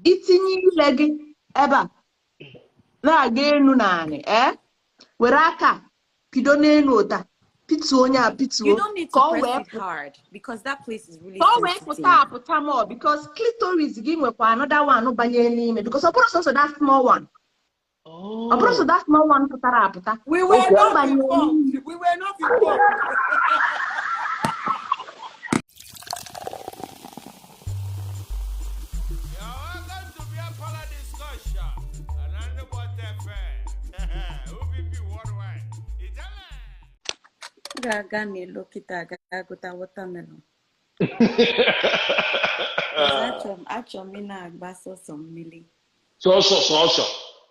Itinye ile gị ebe a na-aga enu na anị, eh? Were aka pido n'elu ụta pituo onye a pituo You don't need ka to ọ press wee it hard because that place is really ka ọ wee sensitive. pụta apụta more because clitoris gị nwekwa another one banye n'ime because ọ bụrụ sọsọ that small one, ọ bụrụ sọ that small one pụtara apụta. We were Okay. not Banye informed. We were not informed. You're welcome to Beer Parlor Discussion. And what OVP Worldwide. Ijele! M ga-aga n'ilo kịta aga gụta watermelon. Achọrọ m ị na-agba sọsọ mmiri. Sọsọ sọsọ.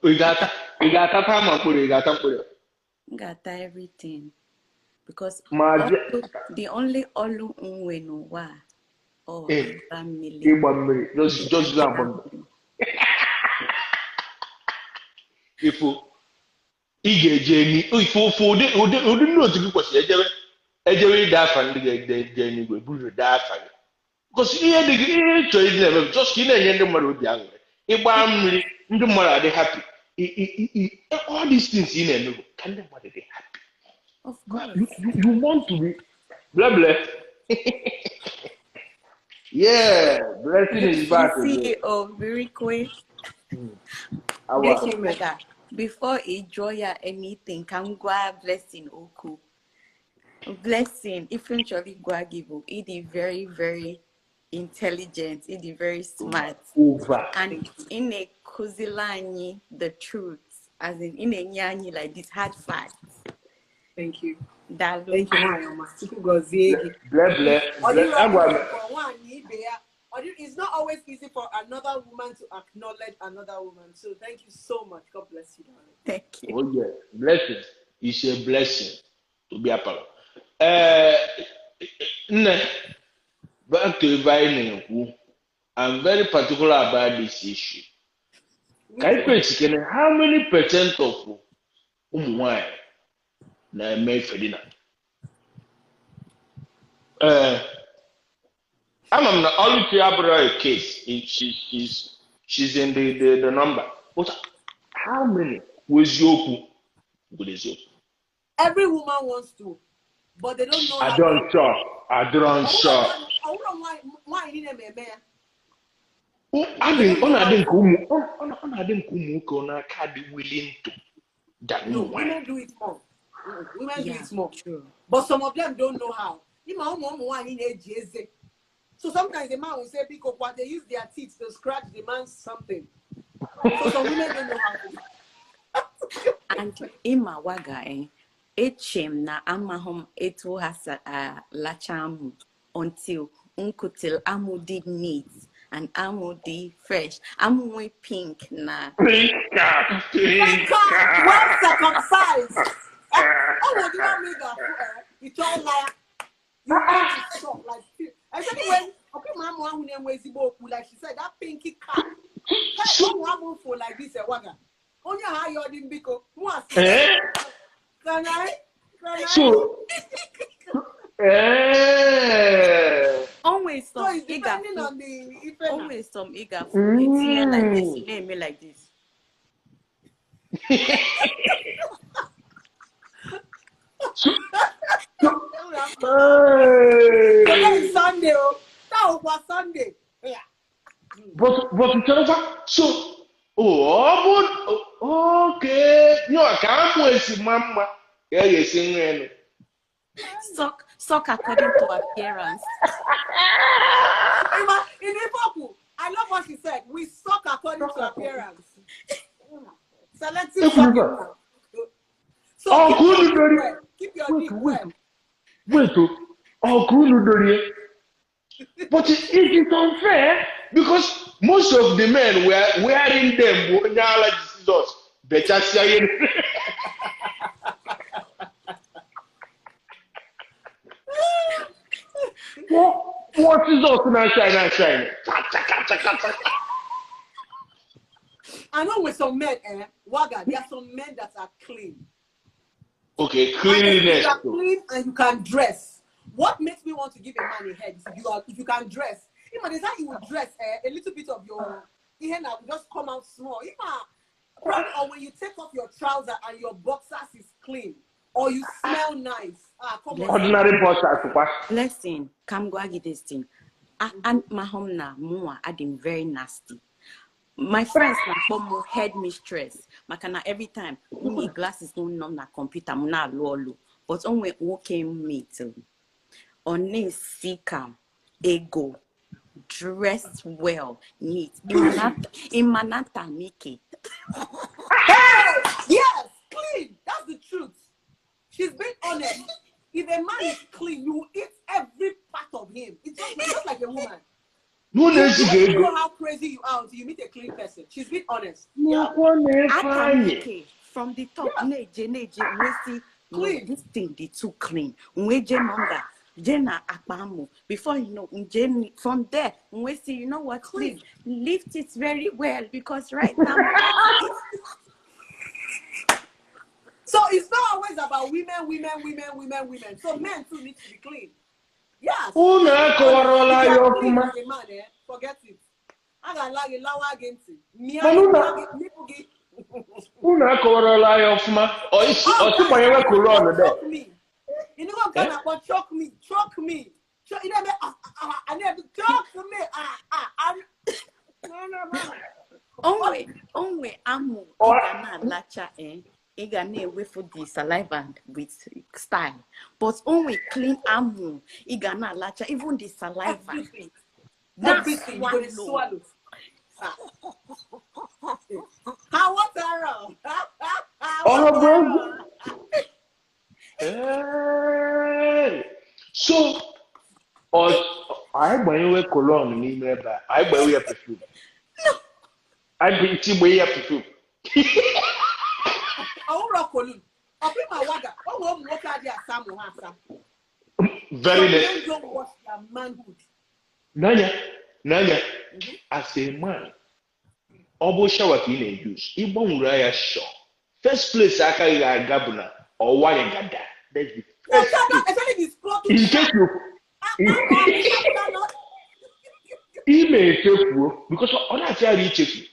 Ị ga-ata ị ga-atata ma mkpụrụ ị ga-ata mkpụrụ. M ga-ata everything because Ma the only ọlụ m nwe n'ụwa a, ọ Eh. ịgba mmiri. Ịgba mmiri just agba mmiri. Ifo ị ga-eje eni ife ofe ụdị ụdị ụdị ndị otu gị kwesịrị ejebe ejebe ịda afa ndị ga-eje n'igwe buru dee afa gị. Because ihe dị gị ihe ị chọrọ ịdị na-eme bụ just ka ị na-enye ndị mmadụ obi aṅụrị. Ịgba mmiri ndị mmadụ adị happy. All these things ị na-eme bụ ka ndị mmadụ dị happy. Of course. You want to be blah blah. Yeah, blessing is back again. CEO Birikwe. Our, Before ị jụọ ya anything, ka m gwa Blessing okwu. Blessing, ife m chọrọ ịgwa gị bụ ị dị very very intelligent, ị dị very smart. Over. And ị na-ekuzili anyị the truth, as in ị na-enye anyị like this hard facts. Thank you. Daalụ. Thank you, nwaanyị ọma. Chukwu gọzie gị. Blah blah. Ọ Blah. dịrọ Agwa m. easy for nwaanyị ibe ya. It's not always easy for another woman to acknowledge another woman. So thank you so much. God bless you, darling. Thank you. Oh yeah, blessing is a blessing to be a part of. Nne, back to ebe anyị na-ekwu. I'm very particular about this issue. Ka anyị kwesikene, how many percent of ụmụ nwanyị na-eme ife dina? Ama m na Oluchi abụrụ a case. She's in the number. But how many? Kwuo eziokwu. Kwuo eziokwu. Every woman wants to, but they don't know I how don't sure. I don't sure. Ọ bụrụ nwaanyị niile ma eme ya. Ọ na-adị nke ụmụ ọ na-adị nke ụmụ nwoke ọ na-aka dị willing to than No, ụmụ nwaanyị. women do it more. Women do Yeah, it more. true. But some of them don't know how. Ịma ụmụ ụmụ nwaanyị na-eji eze. So sometimes the man will say, biko kwa, they use their teeth to scratch the man's something. So some women don't know how to. And ịma waga eche m na amahụ m etu ha si alacha amụ until nkutil amụ dị neat and amụ dị fresh. Amụ nwe pink na Pink cap, pink cap. Well circumcised. Oh, well, you want me to it's all like you want to stop like especially when okay, mama who name ezigbo okwu, like she said, that pinky cap. Hey, oh, I'm for like this, waga. Onye ha yo dị mbiko. Mụ asị, Eh? Can I? Can I? So, eh. Always So some it's depending ịgafu on the ife na. always some ịgafu etinye like this, na-eme like this. Hey. Today is Sunday, oh. That was Sunday. Yeah. But Jennifer, so oh, ọ bụ okay. No, ka amụ esi ma mma ka e ga-esi nri elu. Suck according to appearance. Emma, in Liverpool, I love what she said. We suck according to appearance. Selective If sucking. you go. So Oh, keep good, your dick Dori. well. Keep your Wait, dick wait. well. Wait, oh, oh, good, Dori. But it is unfair because most of the men were wearing them bụ onye ala Jizọs bechasịa ihe. Pụọ Jizọs na-ashine na-ashine. Cha, cha, cha, cha, cha, cha. I know with some men, Waga, there are some men that are clean. Okay, And if cleanliness. you are clean and you can dress. What makes me want to give a man a head is if you can dress. Even there's how you would dress a little bit of your Ihe na just come out small. Probably, or when you take off your trouser and your boxers is clean, or you smell nice. Ah, come on. Ordinary boxers kwa. Blessing, kam gwa gị this thing. Mahom na mụnwa adị very nasty. My friends na-akpọ m headmistress maka na every time m yi glasses m nọ na kọmputa m na-alụ ọlụ, but o nwe nwoke m meet ọ na-esi ka ego, dress well, neat, ịmanata mike. Hey, yes, clean. That's the truth. She's been honest. If a man is clean, you eat every part of him. It's just like a woman. No, You don't know how crazy you are until you meet a clean person. She's been honest. Yeah. Atamike, from the top, neje, we see clean. This thing, they too clean. We manga, jena akpamu. Before you know, from there, we see, you know what, please lift it very well because right now. So it's not always about women, women, women, women, women. So men too need to be clean. Yes. Man, forget it. I got like lawa against it. You know what I'm gonna choke me, choke me. You know I never choke me. Only amu lacha eh. For the saliva with style, but only clean amu igana lacha even the saliva. Everything you swallow. How what Hey. So, I buy cologne ni meba. I buy your perfume. No. I buy your perfume. Very less. Nanya, as a man, obo shower ka ị na-use. Igbanwere ya shaw. First place aka gị ga-aga bụ na ọwa ya gada. That's the first place. In case you ị na-echefuo because ọ na-achịgharị ichefu.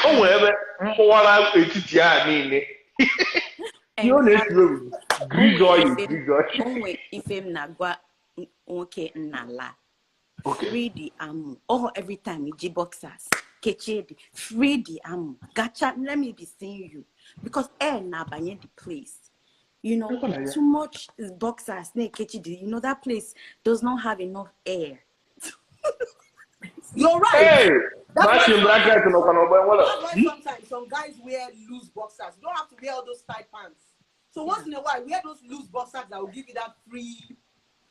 O nwere ebe mgbawara etiti a niile. You Onwe ife m na-agwa nwoke nnala. Free the amu. Oh, every time you boxers, kechie the free the amu. Gacha, let me be seeing you because air na banye the place. You know, too much boxers. You know that place does not have enough air. You're right. Hey, that's why sometimes some guys wear loose boxers. You don't have to wear all those tight pants. So once in a while, wear those loose boxers that will give you that free,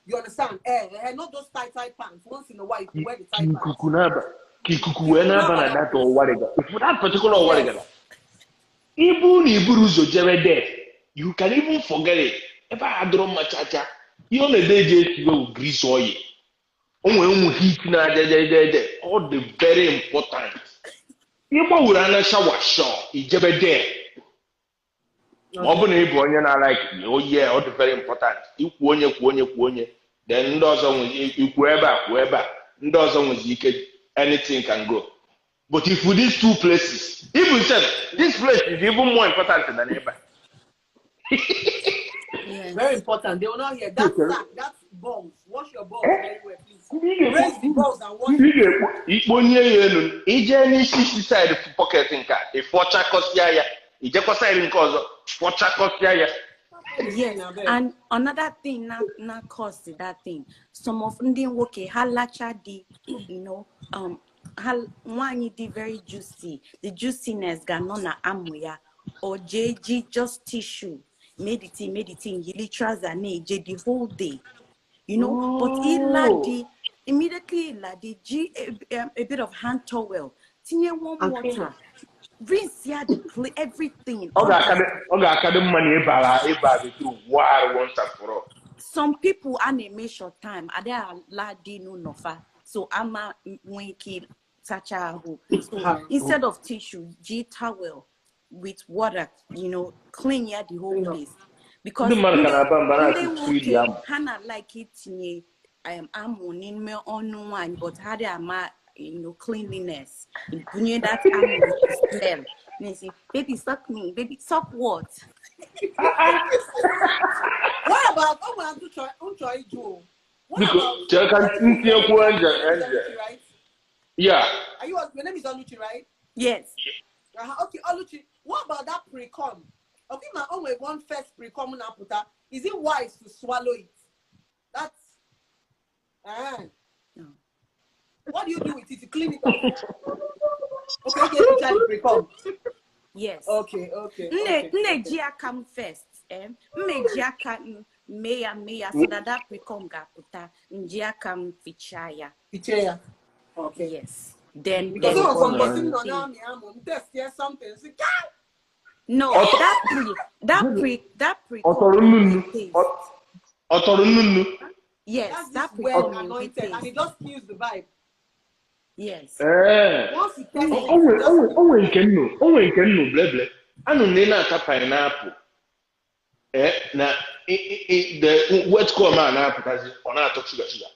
you understand, air, not those tight pants. Once in a while, you wear the tight pants. That particular you can even forget it. If I had machacha, you only day go grease oil. All the very important. Like, oh yeah, all the very important. Then anything can go. But if with these two places, even said this place is even more important than ever. Yes. Very important. They will not hear that sack, that's balls. Wash your balls very well, please. Raise the balls and wash. Yes, and another thing not cause that thing. Some of ndị nwoke ha lacha di, you know, ha nwanyi di very juicy. The juiciness ga nọ na amụ ya or JG just tissue. Made it in trouser the whole day, you know. Oh. But iladi immediately iladi g a bit of hand towel, tinye warm water, rinse ya the play everything. Some people are na short time. Are they ladi no nofa? So ama winki sacha. So instead of tissue, g towel with water, you know, clean ya the whole place. Because they Hannah like it amu n'ime ọnụ nwanyị, but ha dị ama you know, cleanliness. Bunye that amụ with the smell. And they say, baby, suck me. Baby, suck what? What about oh my Joe? What Biko, about chere ka m tinyekwuo Angel, Angel. right? Yeah. Are you your name is Oluchi, right? Yes. Okay, Oluchi. What about that pre-com? Okay, my own way, one first pre-com na puta. Is it wise to swallow it? That's No. What do you do with it? You clean it up. Okay, okay, child pre-com. Yes. Okay, okay. Nne Okay. nne ji aka m first. Eh? Mme ji aka m mee ya mee ya so that that pre-com ga-apụta. M ji aka m fichaa ya. Picheya. Okay. Yes. Then Because then some Come of on. no now me am test here something. Say, "Kai!" No, Ọtọ- that pre that pre that Ọ pre-com tọrọ nnu nnu. taste. Ọ tọrọ nnu nnu. Yes, That's that this well pre-com will anointed and taste. it just kills the vibe. Yes. Ee. Once you test O it, o nwere just o nwere o nwere nke nnu o nwere nke nnu bleble. Anụ na ị na-ata pineapple. Eh, na the wet corn a na-apụtazi ọ na-atọ shuga shuga.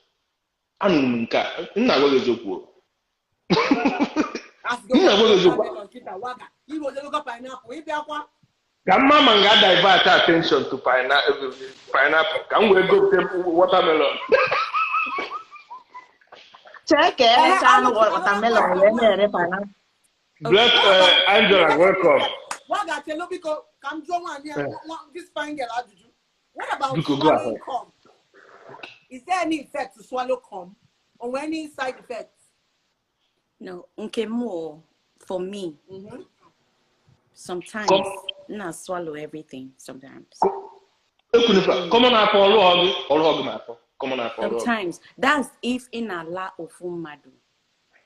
Anụrụ m nke a m na-agwa gị eziokwu o. as M na-agwa gị eziokwu. watermelon kita waga. Ibo jelugo pineapple. Ibe akwa. Ka mma ma m ga-divert attention to pineapple ka m wee gote watermelon. Chee ka Eh, erechaa anụ Oluchi, another watermelon question. wee na-ere pineapple. Black Angela, welcome. Waga chelo biko ka m jụọ nwaanyị a, this fine girl ajụjụ. What about Biko, go swallowing ahead. cum? Is there any effect to swallow cum? Or any side effects? No, nke mụ for me, Mm-hmm. sometimes na swallow everything sometimes. Ekwunufa, kọmọ na-afọ ọrụ ọgụ, ọrụ ọgụ ma afọ. Kọmọ na-afọ ọrụ ọgụ. Sometimes that's if ị na-ala ofu mmadụ.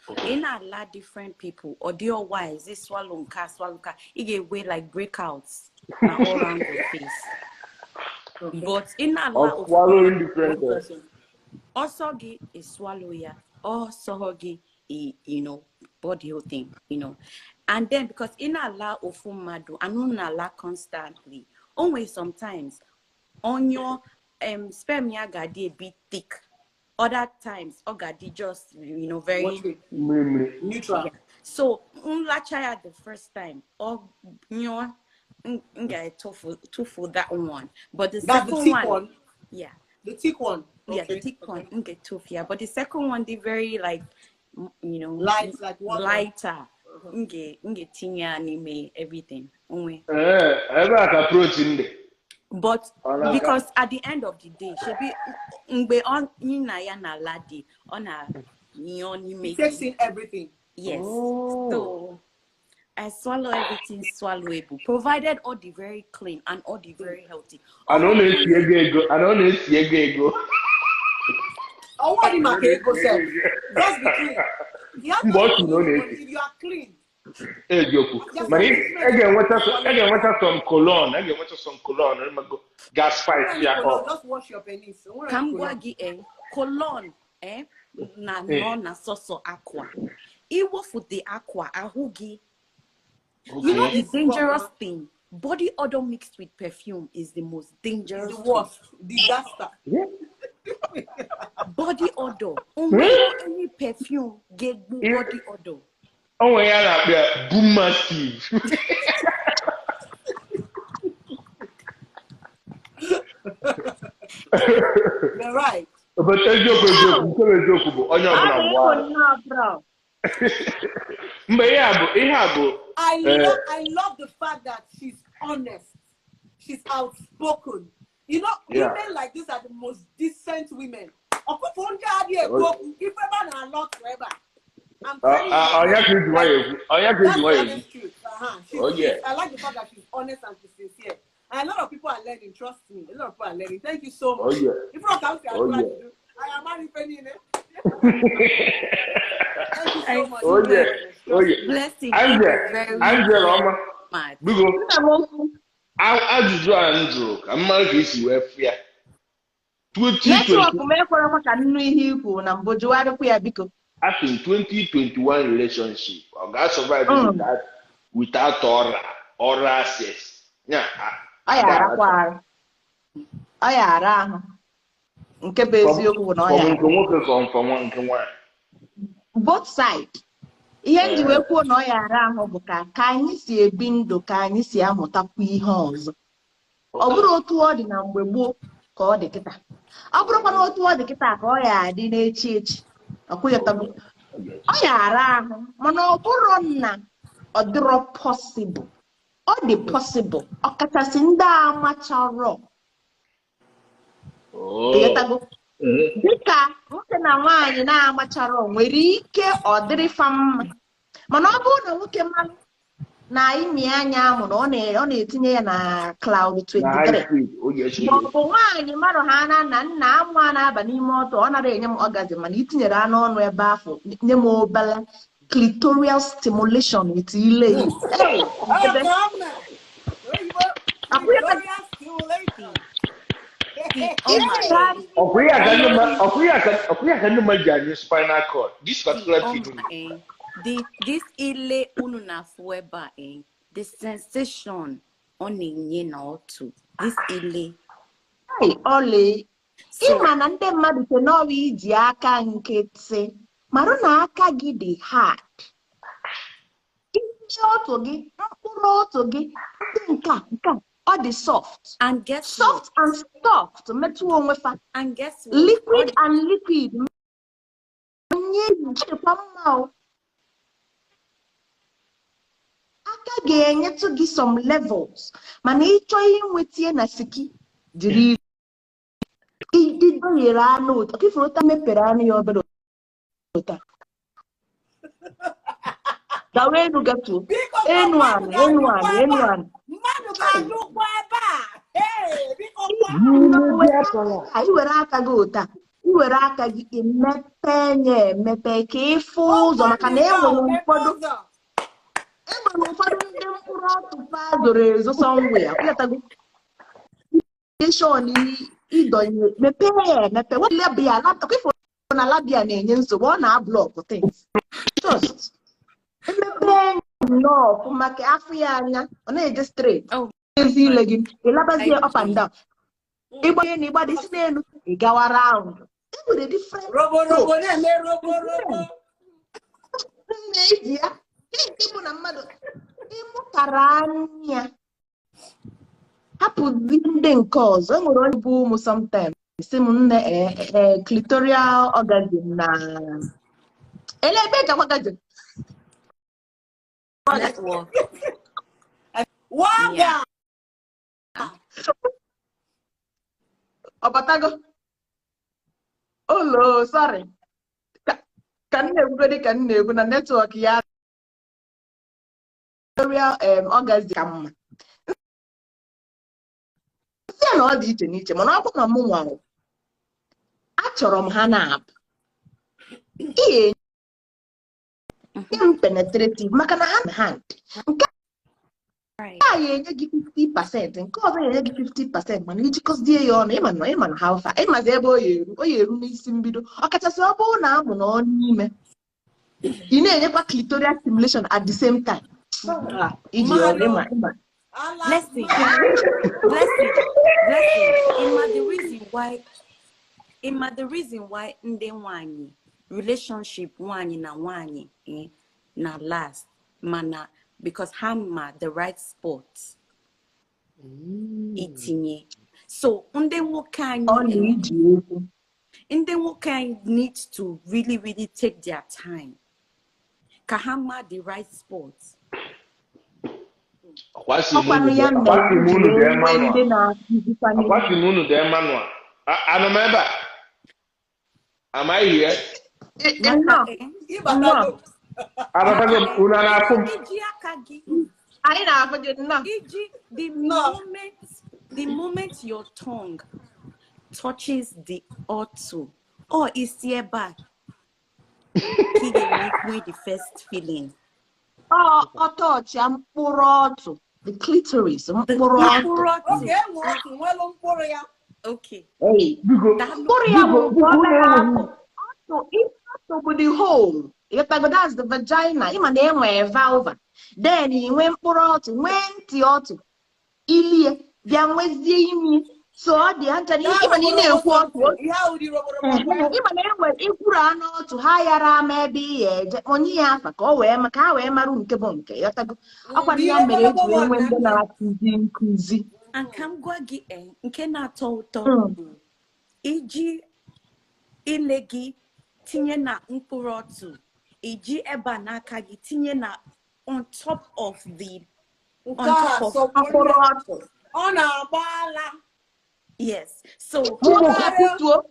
Ị na-ala different people or dị wise, ị swallow nke a, swallow nke a, ị ga-enwe like breakouts na all round your face. Okay. But ị na-ala Of ofu swallowing different Good question. ọsọ gị ị swallow ya, ọsọ gị ị you know, body whole thing, you know. And then because ị na-ala ofu mmadụ, anụ na-ala constantly. O nwere sometimes onion sperm ya ga-adị a bit thick. Other times ọ ga-adị just you know very Watery. Mmiri mmiri. Neutral. yeah. So nlacha ya the first time ọ nyụọ m ga-etufu tufu that one. But the That's the second thick one, one. yeah. The thick one. Yeah, the Okay. thick one, Okay. m ga-etufu ya. But the second one dị very like you know Light like water. lighter. M ga-etinye ya n'ime everything. Onwe. Ee, ebe a ka protein dị. But Ọ na-aga. because at the end of the day, shebi mgbe ọ na ya na-ala dị, ọ na-nyụọ n'ime It takes gị. in everything. Yes. Oh. So I swallow everything swallowable, provided all the very clean and all the very healthy. Ana ọ na-esi ego ego, ana ọ na-esi ego ego. I want him Ọ ego na-esi self. ego ego. Just be clean. He has Mgbe ọ nothing sị to na ọ do with money. na-esi. If you are clean, Eziokwu. there's Mana no ị smell. ị ga-enweta some cologne, ị ga-enweta some cologne, ịmago, ga spice Any ya cologne, up. just wash your penis. Don't Ka any m gwa cologne. gị cologne na Eh, nọ na sọsọ akwa. Iwefute akwa ahụ gị. You know okay. the This dangerous problem thing, body odor mixed with perfume is the most is dangerous the thing. worst. Disaster. Yeah. Body odor. Hmm? Onwere any perfume ga-egbu body odor. O nwere ya na-akpọ ya boom massive. You're right. But eziokwu eziokwu, nke bụ eziokwu bụ onye Ọ ọbụla na-ekwo wụ arụ. nnọọ bro. Mgbe ihe a bụ ihe a bụ I love the fact that she's honest. She's outspoken. You know, yeah. women like this are the most decent women. Ọkụfụ ndị a adịghị ekwu okwu, ife ebe a na-alọ forever. I'm telling you, Ọnya ka eji nwayọ like ekwu. Ọnya ka eji that's the nwayọ ekwu. honest truth. Uh-huh. She's, Oh yeah. I like the fact that she's honest and she's sincere. And a lot of people are learning, trust me. A lot of people are learning. Thank you so Oh much. yeah. If you come to Oh yeah. I am married Penny. Thank you so I much. Oh for yeah. being honest. Oh Trust yeah. me. Blessing, thank you Angel, very, Angel very ọma. much. Biko, Nna m okwu. Ajụjụ a m jụrụ ka m mara ka esi wee fụ ya. Netwọk 2020 m ekwerekwa ka nnu ihe i kwuru na mbụ jụgharịkwa ya biko. Asị m 2021 relationship ọ ga-survive without oral sex. Ya, Ọ ya arakwa arụ. Ọ ya ara ahụ. Nke bụ eziokwu bụ na ọ from ya nke ara. nwoke ka ọ from nke nwaanyị. Both side. Ihe m ji wee kwuo na ọ ya ara ahụ bụ ka anyị si ebi ndụ, ka anyị si amụtakwu ihe ọzọ. Ọ bụrụ otu ọ dị na mgbe gboo ka ọ dị kịta, ọ bụrụkwa na otu ọ dị kịta ka ọ ya adị n'echi echi, ọ kwụghọtago. Ọ ya ara ahụ, mana ọ bụrụ na ọ dịrọ possible, ọ dị possible, ọkachasị ndị amacharọ. Oh. Ịghọtago? Dịka nwoke na nwaanyị na-amacharọ nwere ike ọ dịrị fa mma, mana ọ bụrụ na nwoke mmanụ na imi anya ahụ na ọ na-etinye ya na cloud Na high 23, speed, o ji esi ma ọ bụ nwaanyị marụ ha na nna nna amụ a na-aba n'ime ọtọ, ọ nara enye m orgasm, mana itinyere anụ ọnụ ebe ahụ nye m obere clitoral stimulation with ile. Hey, ebe Clitoral stimulation. See, oh my, Ọkwa ihe a ka ndị mma- ọkwa ihe a ka ndị mmadụ ji anyụ spinal cord. This particular oh thing. my, eh. This ile unu na-afụ ebe a, eh, the sensation ọ na-enye na otu. This ile. Hey, ọlị So, ịma na ndị mmadụ che n'ọwa iji aka nkịtị, marụ na aka gị dị hard. Ndị otu gị, mkpụrụ otu gị, ndị nke a, nke a, ọ dị soft. And guess what? Soft and soft metụ onwe fa. And guess what? Liquid and liquid. Nye dịkwa mma o. Aka ga-enyetụ gị some levels, mana ịchọ inweta ya na siki jiri ịdọnyere anụ ụtọ. Ka ifuru ụta mepere anụ ya obere ụta. Gawa enu gatuo. Biko, Enu mmadụ anụ, enu ga-anyụkwa anụ, enu ebe a. anụ. Mmadụ ga-anyụkwa ebe a. Hey, biko kwa. I were aka gị ụta, i were aka gị emepe ya emepe ka ịfụ ụzọ, maka na enwere ụfọdụ Ụzọ. enwere ụfọdụ ndị mkpụrụ ọtụpa zoro ezo somewhere. Akwụghọtago? Shon ịdọnye mepee ya emepe labia ọkwa na labia na-enye nsogbu, ọ na-ablọk things. Just emepe nnọọ ọfụma ka afụ ya anya, ọ na-eje straight. Oh, Ezi ile gị ịlabazie I up and down, ịgbanye na ịgbada isi n'elu, ị gawa round. E nwere different Robo robo strokes. na-eme robo robo. Nne iji ya nke bụ na mmadụ ịmụtara anya hapụzi ndị nke ọzọ. E nwere onye bụ ụmụ sometimes si m nne clitoral orgasm na ele ebe ka orgasm network. Waga. Yeah. Ọ batago olo, sorry, ka m na-ekwugodi, ka m na-ekwu na network ya clitoral orgasm ka mma sị ya na ọ dị iche n'iche, mana ọ bụ na mụ nwara achọrọ m ha na-abụ ihe nye m penetrative, maka na ha na hand nke a ya enye gị 50%, nke ọzọ ya enye gị 50%, mana ijikọzie ya ọnụ, ịma na ịma na ha ụfa ịmazi ebe ọ ya eru, ọ ya eru n'isi mbido, ọkachasị ọ bụrụ na amụ na ọnụ ime ị na-enyekwa clitoral stimulation at the same time iji ọnụ ịma ịma. Ala Blessing, mmadụ. Blessing, Blessing. Ima the reason why ndị nwanyị relationship nwanyị na nwanyị, eh, na last, mana because ha ma the right spot itinye. So ndị nwoke Ọ anyị, na-iji okwu. Ndị nwoke anyị need to really really take their time ka ha ma the right spot. Ọkwa sị m Ọkwanụ unu ya dee- ọkwa mere sị m ji unu dee enwe manual. ndị na-akụzikwa Ọkwa sị m unu dee manual. Anọ m ebe a? Am I here? Maka Nnọọ. eh, Ịbatago. Abatago m, unu a na-afụ m? Iji aka gị Anyị na-afụ gị, nnọọ. iji the No. moment your tongue touches the ọtụ or isi ebe a ka ị ga-enwe the first feeling. Ọ ọtọọchịa mkpụrụ ọtụ, the clitoris, The mkpụrụ ọtụ. mkpụrụ ọtụ. Oge enwe otu nwelu mkpụrụ ya. Okay. Hey. Biko, Daalụ. Mkpụrụ ya biko, bụ nke biko, unu obere enweghị akụ. Ọtụ, isi ọtụ bụ the hole. Ịghọtago? That's the vagina. Ịma na enwee vulva. Then ị nwee mkpụrụ ọtụ, nwee ntị ọtụ. Ilie, bịa nwezie imi. So ọ dị ncha na ịma na ị na-ekwu otu ịma na enwe ikwuru anụ otu ha yara ama ebe ị ya eje onye ya afa ka ọ wee ka ha wee marụ nke bụ nke yọtago ọkwa ya mere eji wee nwee ndị na-akụzi nkụzi. And ka m gwa gị, nke na-atọ ụtọ bụ iji ile gị tinye na mkpụrụ otu, iji ebe a n'aka gị tinye na on top of the on top of mkpụrụ otu. Ọ na-agba ala. Yes. So pituo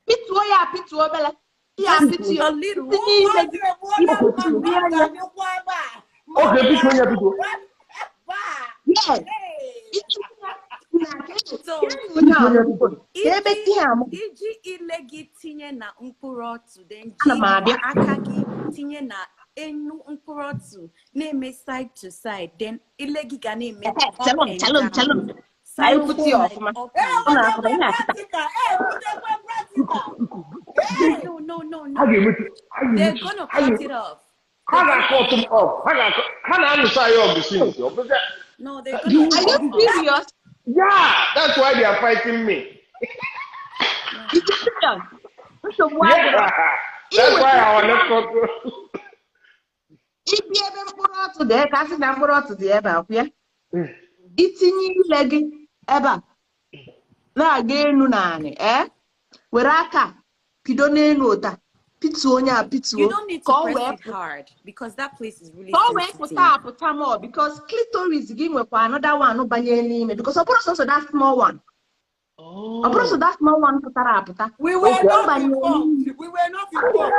pituo ya pituo bele ya pituo a little. Okay, pituo ya pituo. Yes. So iji ile gị tinye na mkpụrụ otu, then ji aka gị tinye na enu mkpụrụ otu na-eme side to side, then ile gị ga na-eme up and down. I put you off. No. They're gonna cut it off. No, they're gonna. Are you serious? Yeah, that's why they are fighting me. Yeah, that's why our left control. Itinye ile gị ebe a na-aga enu naanị were aka pido n'elu ụta pituo onye a pituo ka ọ wee ka ọ wee pụta apụta more because clitoris gị nwekwa another one banye n'ime because ọ bụrụ sọsọ that small one, ọ bụrụ sọ that small one pụtara apụta. We were not involved. We were not involved.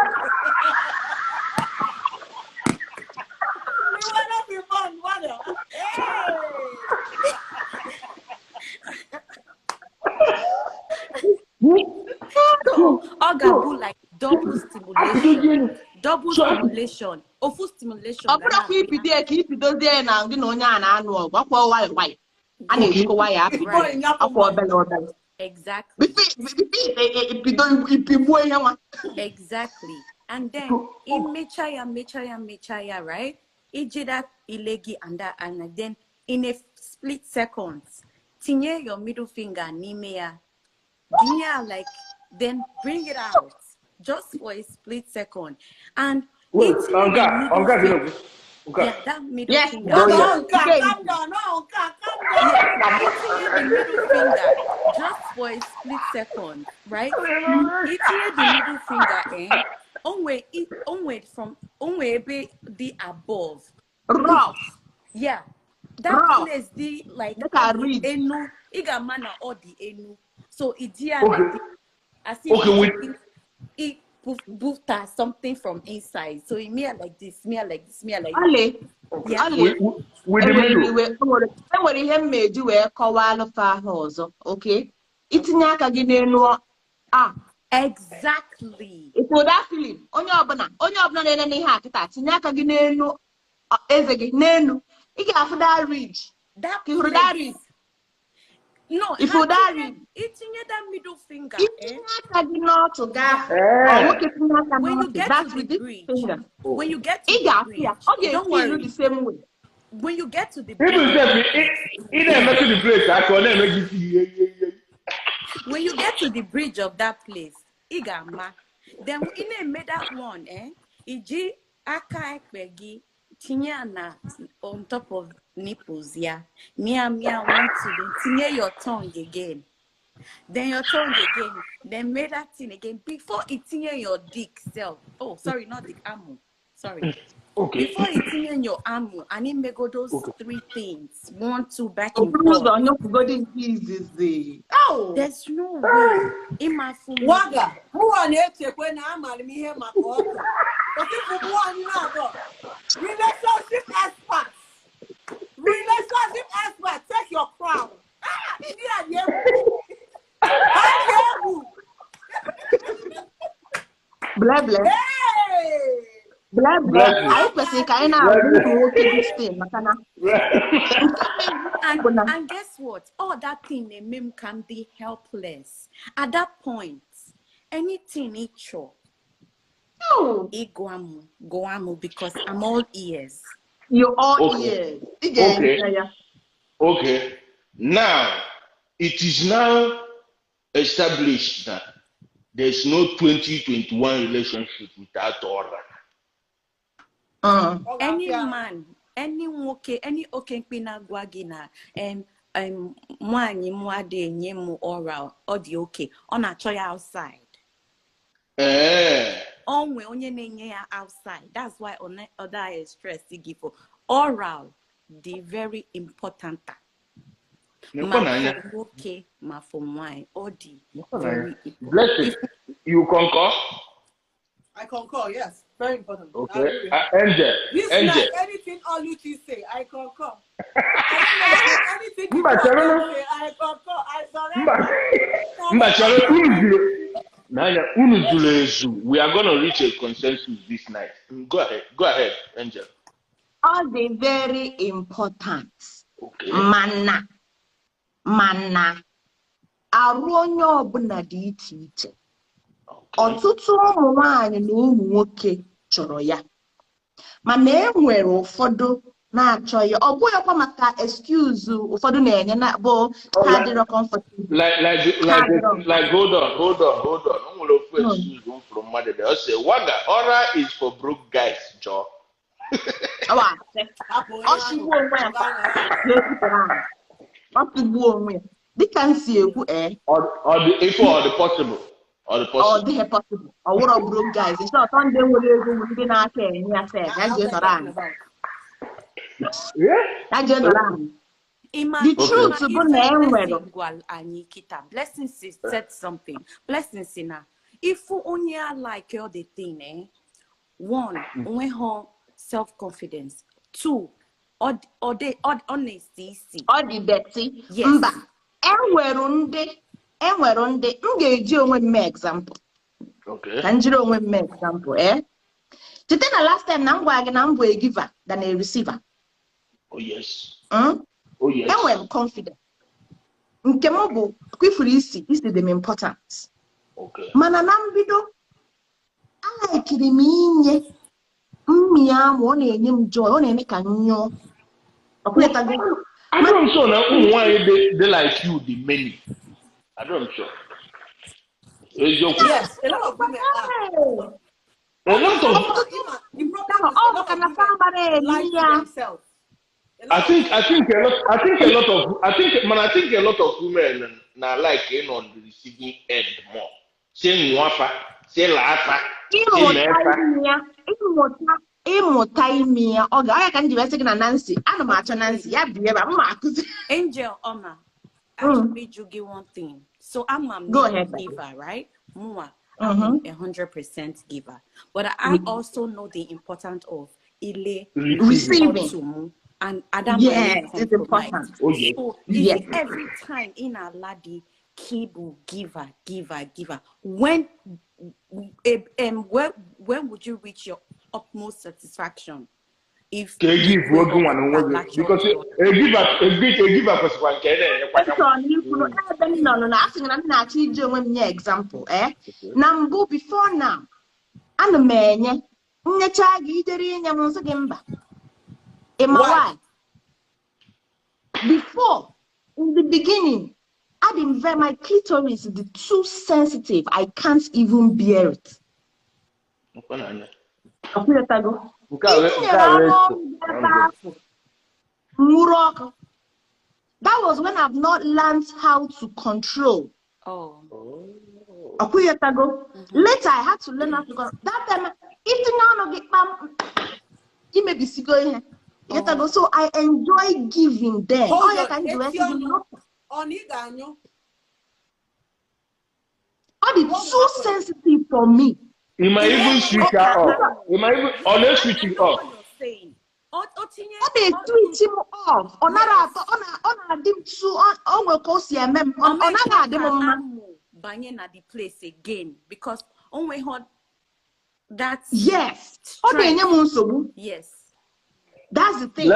We were not involved, brother. Hey! So, Oga do like double stimulation. Double stimulation. Ofu stimulation. Exactly. Exactly. And then in mechaya, right? Ijida ilegi and that, and then in a split second, tinye your middle finger nimea. Yeah, like then bring it out just for a split second. And wait, yeah, that middle finger. Calm down, calm down. Yeah, the middle finger just for a split second, right? It's the middle finger, eh? Only from only be the above. Rough. Yeah. That rough. Place the like enu igamana or the enu. So idea okay. As if it boost something from inside. So it me like this, me like this, me like this. Yeah. With the middle. Enwere ihe mmeji wee kọwaa alụfa ahụ ọzọ, okay? Itinye aka gị n'elu a. Exactly. Ifo that feeling, onye ọbụla na-ene ihe a kịta, tinye aka gị n'elu eze gị n'elu. Ị ga-afụ that ridge. That hụrụ that ridge. No, if you that itinye that middle finger, aka gị n'ọtụ gaa. When you get to the bridge, when you get to the bridge, don't worry. The same way. When you get to the bridge, when you get to the bridge of that place, igama. Then in made that one, eh? Iji aka ekpe gị tinye na on top of nipples, yeah. Mia mia 1 2, then tinye your tongue again. Then your tongue again. Then make that thing again before it tinye your dick self. Oh, sorry, not dick, amu. Sorry. Okay. Before it tinye your amu, and it may go those three things. 1 2 back and forth. Oh, there's no way. In my phone. Waga, who are when I'm relationship experts. Relationship experts, take your crown. Ah, blah blah. Hey! Blah blah. I and guess what? All that thing a meme can be helpless. At that point, anything nature. No. Goamu, because I'm all ears. You're all ears. Okay. Okay. Now, It is now established that there's no 2021 relationship without oral. Any man, any nwoke, any okemkpi na-agwa gị na nwaanyị m adịghị enye m oral, ọ dị oke, ọ na-achọ ya outside. Ọ nwe onye na-enye ya outside. That's why ọ daghị stress gị for oral dị very important. Ma for nwoke ma for nwaanyị, ọ dị very important. Blessing, you concur? I concur, yes. Very important. Okay. Angel. This Angel. Night, anything Oluchi say, I concur. I anything you say, I concur. I surrender. We are going to reach a consensus this night. Go ahead. Go ahead, Angel. All the very important. Okay. Mana. Mana. Arụ onye ọbụla dị iche iche. Ọtụtụ ụmụ nwanyị na ụmụ nwoke chọrọ ya, mana e nwere ụfọdụ na-achọ ya. Ọ bụghịkwa maka excuse ụfọdụ na-enye na bụ ha adịrọ comfortable. Like hold on. O nwere ofu excuse m fụrụ mmadụ dị. Ọ sị, "Waga, oral is for broke guys, Joe." Ọ chịgbuo onwe ya. Ọ tụgbuo onwe ya. Dịka m si ekwu, Ọ dị possible. Ọ dịghị possible. Ọ wụrọ broke guys. In short, ndị nwere ego bụ ndị na-aka enye ya sef. Ya jee nọrọ anyị. Ya jee nọrọ anyị. The truth bụ na e nwere. Anyị kịta. Blessing said something. Blessing si na if onye a like all the thing, one, onweghị self-confidence. Two, ọ na-esi isi. Ọ dị dirty. Mba, enwere ndị m ga-eji onwe m mee example. Ka m jiri onwe m mee example, Chete na last time na m gwara gị na m bụ a giver than a receiver. Oh yes. Oh yes. Enwere m confidence. Nke m bụ kwifuru isi dị m important. Okay. Mana na mbido alaikiri m inye mmị ahụ, ọ na-enye m joy, ọ na-eme ka m nyụọ. Ọkwụnyetago. I'm sure na ụmụ nwaanyị dị like you dị many. I'm sure. Yes, a lot of women are. A lot of I think a lot of women now like in on the receiving end more. Say nwafa, say lafa, say mefa. Ịmụta ime ya, ọ ga ka m ji wee sị gị na Nancy, ana m achọ Nancy, ya bi ebe a, m akụzi. Angel Oma, I need you give one thing. So I'm a giver, right? Mua, I'm 100% giver. But I also know the importance of ile receiving. And Adam, yes, it's important. Oh, yes. So yes. Every time in a laddie, kibu giver, giver, giver. When when would you reach your utmost satisfaction? If because a giver example, na mbụ before now, ana m enye nyecha gị ijere inye m nsị gị mba. Why? Before, in the beginning, I didn't very my clitoris is too sensitive. I can't even bear it. That was when I've not learned how to control. Oh. Later, I had to learn how to control. That time, if you may be sick. So I enjoy giving them. Hold on. It's too sensitive for me. You might even switch her off. You might even always switch it off. They switch him off. The place again because only that's yes. Yes. That's the thing.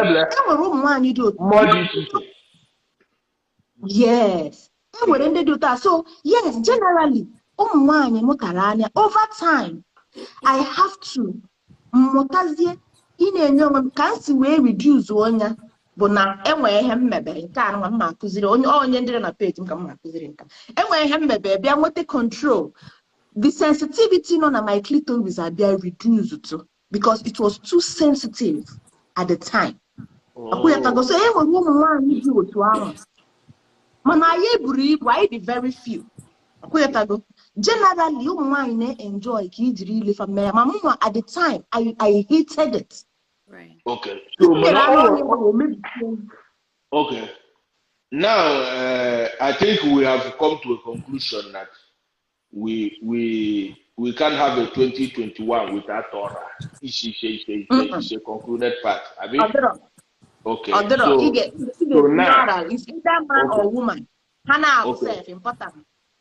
Yes. So yes, generally, over time, I have to mụtazie ị na-enye onwe m ka m si wee reduce onya Bụ na enwee ihe mmebe nke a nwa mma akụziri onye onye ndị nọ na page m ka mma akụziri nka. Enwee ihe mmebe bịa nweta control. The sensitivity nọ na my clitoris abịa reduce too because it was too sensitive at the time. Akwụghọtago so enwere ụmụ nwaanyị dị otu ahụ. Mana anyị buru ibu, anyị dị very few. Akwụghọtago generally ụmụ nwaanyị na-enjoy ka ijiri ilefa mmere ma mụnwa at the time I hated it. Right. Okay. So, Mmere mana anụ ọ ọhịa ahụ omebisie m. okay. Now, I think we have come to a conclusion that we can't have a 2021 without Torah. Mm-mm. It's a concluded fact. I mean, Ọ dịrọ. okay. Ọ dịrọ. Ị So, ga- so ga-etinye now, oral. It's either man okay, or woman. Ha na-abụ okay, self important.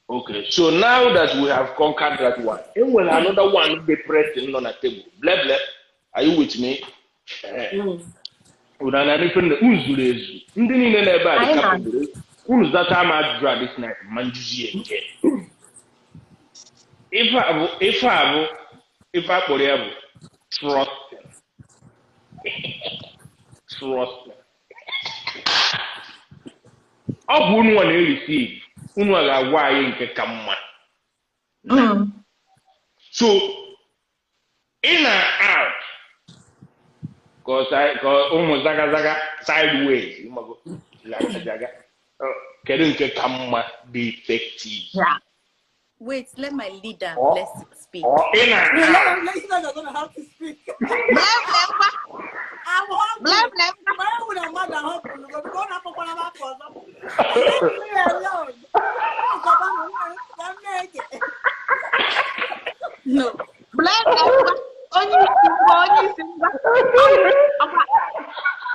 okay. So now that we have conquered that one, and when another one be pressing on the table, blah blah. Are you with me? Eh. Unu na-efe na unu zuru ezu. Ndị niile na-ebe a dị Anyị na capable. Unu zata m ajụjụ a this night, ma njuzi ya nke. Ife a bụ ife a kpọrọ ya bụ trusting. Trusting. Ọ bụ unu nwa na-ereceive. Unu a ga-agwa anyị nke ka mma. Na. So, in and out, ka ụmụ zaga zaga sideways, ịmago, zaga zaga. Kedu nke ka mma dị effective? Yeah. Wait, let my leader Or, bless speak. or in and No, out. let you guys are gonna have to speak. Blem blem kwa. I'm hungry. Blem blem kwa. My own mother hungry. We're gonna have to Leave me alone. Oh, come on, I'm naked. No. Blem blem kwa. Onye isi ngwa, onye isi ngwa. Ọkwa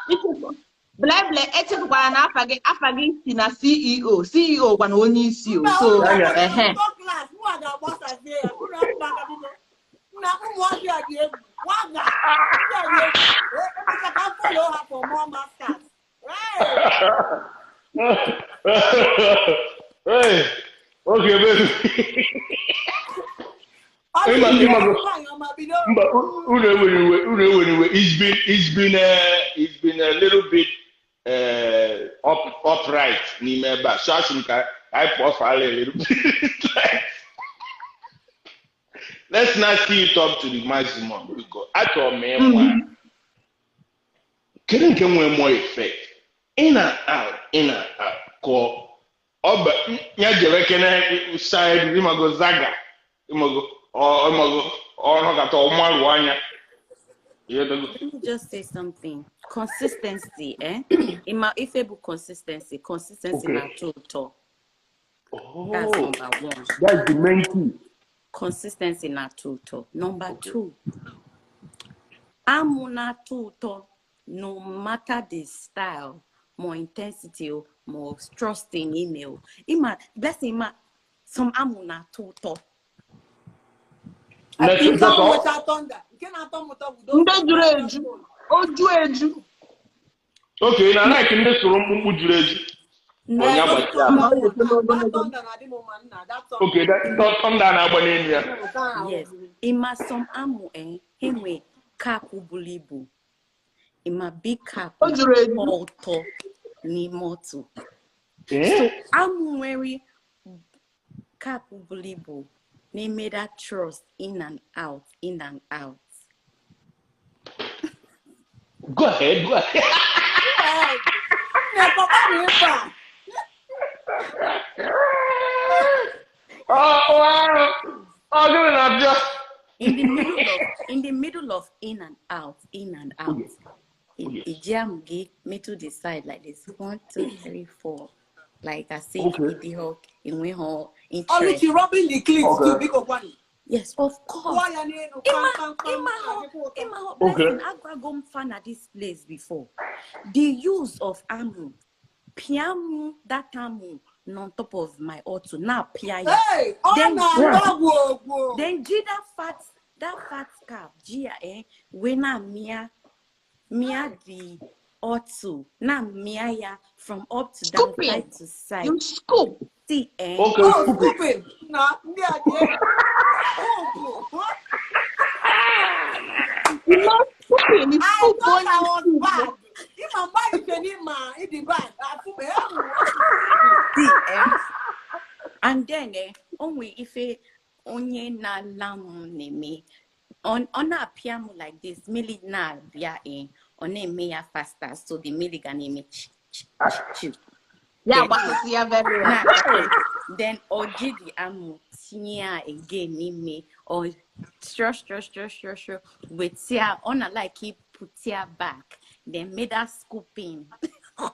ichefu. Blem blem echefukwara na afa gị si na CEO. CEO gwa na onye isi o. Mba, So, unu Anya. ga-akpọ ehe. class. Mụ a ga-agbasazie ya. Unu akpọ aka bido. Na ụmụazị a dị egwu. Waga. Ndị a dị egwu. Emecha ka m follow ha for more masters. Hey! Hey, okay, baby. Ọ dị Ịma ihe ịmago nwaanyị ọma bido. mba unu ewere iwe, unu ewere iwe. It's been a little bit upright n'ime ebe a, so asị m ka anyị pụọ fala a little bit. Let's not see it up to the maximum because achọrọ m ịnwa kedu nke nwere more effect, in and out, in and out, ka ọ ba ya jere kene side, ịmago, zaga, ịmago, ọ ịmago ọnọkata ọmalụ anya. Let me just say something. Consistency, eh? Ima ife bụ consistency. Consistency na-atọ ụtọ. That's Oh, number one. That's the main key. Consistency na-atọ ụtọ. Number two, amụ na-atọ ụtọ no matter the style, more intensity, o, more trusting email. Ima, blessing ima, some amụ na-atọ ụtọ. Let's Nke that's ahụ all. nweta thunder. Nke na-atọ m ụtọ bụ those Ndị juru eju. Oju eju. Okay, na like ndị sụrụ mkpụmkpụ juru eju. No, Onye Those agbachi ahụ. thunder Ma ọ na-eto that n'ogologo. thunder na-adị m mma nna that thunder. Okay, that thunder na-agba n'elu ya. Nke ahụ. Yes. Ima some amụ eh, enwe cap buru ibu. Ima big cap O juru eju. na-atọ ụtọ n'ime otu. So Eh? amụ nwere cap buru ibu na-eme that trust in and out, in and out. Go ahead, go ahead. Hey, nne papa na ife a. Oh, wow. Oh, gịnị na-abịa? In the middle of in and out, in and out. Oh, yes. Iji amụ gị metụ the side like this. One, two, three, four. Like as if ịdịghọ enweghọ interest. Oluchi rubbing the clit too, biko kwani. Yes, of course. Kụọ ya n'elu kpam Ima kpam kpam ima ho na-adịkwa ụtọ. ima ho Okay. blessing agwago m fa na this place before. The use of amụ, pịa that amụ on top of my auto now pịa ya. Hey, ọ Then na-atọ gwogwo. then ji that fat cap ji ya eh wee na mịa mịa the auto na mịa ya from up to down, Scooping. side to side. You scoop. See eh. Okay, Oh, scoop it. scooping. Na ndị a dị egwu. Scoop. You know, scooping. You I scoop thought onye I was scoop. bad. Ịma mgbe anyị che n'ime Onye na-ala m na-eme ọ na-apịa m like this, mmiri na-abịa, ọ na-eme ya faster, so the mmiri ga na-eme chi chi chi. Ya gbasasị ya very well. Then ọ ji the amụ tinye ya again n'ime, ọ strow strow strow strow strow weta ya, ọ na like put ya back, then made that scooping. Ọ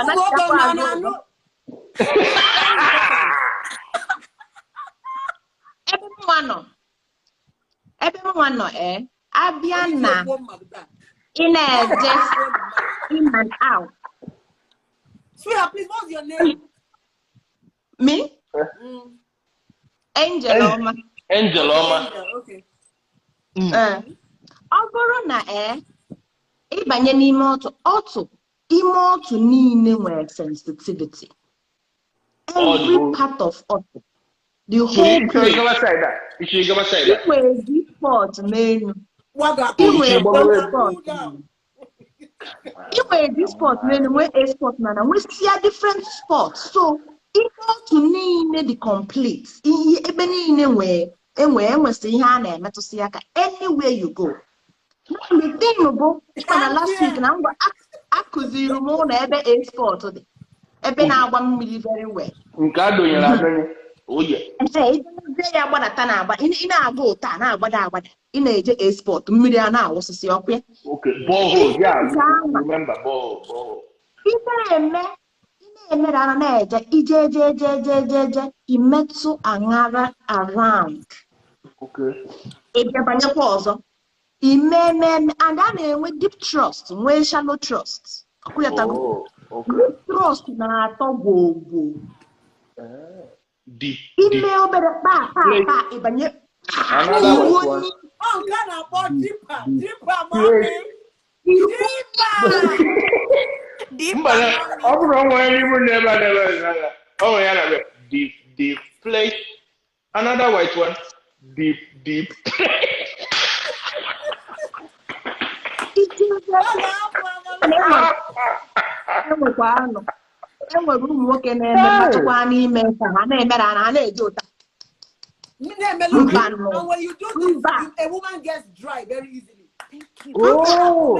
na-achịkwa azụ. Ebe mwa nọ abịa na ị na-eje in and out. Sweetheart, please, what's your name? Me? Angel Oma. Angel Oma. Okay. Ọ bụrụ na ịbanye n'ime otu ime otu niile nwere sensitivity. Every part of otu. The whole place. I nwere G-spot n'elu. I nwere G-spot n'elu, nwee A-spot na na nwesịa different spots. So ime otu niile dị complete. Ihe ebe niile nwee enwesị ihe a na-emetụsị aka anywhere you go. The thing bụ na last week na ngwa akụziri m ụlọ ebe A-spot dị, ebe na-agba mmiri very well. Nke a donyere adonye. Ije ya gbadata na-agba, ị na-aga ụta na-agbada agbada, ị na-eje A-spot, mmiri a na-awụsịsị ọkụ ya. Ị na-eme ara na-eje ije eje eje eje eje eje imetụ aṅara around. Ị bịabanyekwa ọzọ ime ememe, and a na-enwe deep trust, nwee shallow trust. Deep trust na-atọ gwogwo. Ime obere pa pa pa ịbanye. Mba, ọ bụrụ onwe n'ibu n'ebe a n'ebe a ya na deep deep place, another white one, deep deep. Enwekwa anụ, enwere ụmụ nwoke na-eme mmatụkwa n'ime ka ha na-emere ha na-eje ụta. And when you do this, a woman gets dry very easily. Thank you. Oh.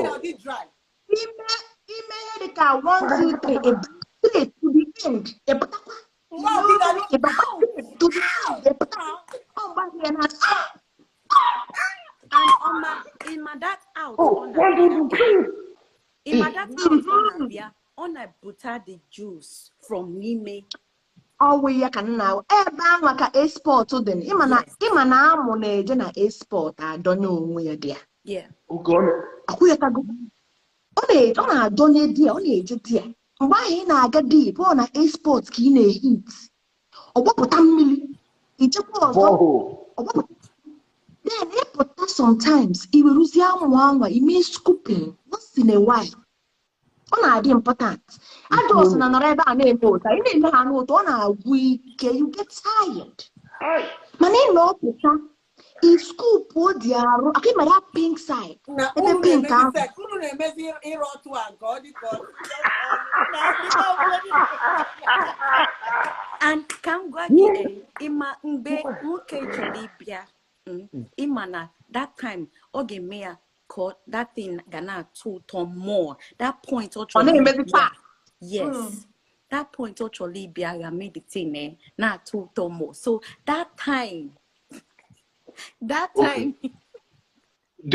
Ime ihe dị ka 1 2 3 3 to the end. Ịpụtakwa. To the end. Ịpụtakwa. Ọ gbahie na. And on my that out. Oh, 1 2 3. In my that out on a butter the juice from n'ime. Ọwụ ya ka nna ebe ahụ ka A-spot dị. Ịma na amụ na-eje na A-spot adọnye onwe ya dị ya. Yeah. Akwụghọtago. Ọ na-adọnye di ya, ọ na-eje di ya. Mgbe ahụ ị na-aga deep, ọ na A-spot ka ị na-ehit. Ọ gbapụta mmiri, ichekwa ọzọ. Ọ gbapụta. Then ịpụta sometimes, i weruzie amụ anwa, ime scooping once in a while. Ọ na-adị important. Adults na nọrọ ebe a na-eme ụta, ị na-eme ha n'ụtọ, ọ na-agwụ ike, you get tired. Mana ị na-ọpụta, i scoop dị arụ, aka ị mara pink side. Ebe pink ahụ. Unu na-emezi ịrụ otu a nke ọ dị ka ọ. And ka m gwa gị, ịma mgbe nwoke chọrọ ịbịa, ịma na that time ọ ga-eme ya ka that thing ga na-atọ ụtọ more. That point ọ chọrọ ịbịa. Yes. That point ọ chọrọ ịbịa ga mee the thing na-atọ ụtọ more. So that time. The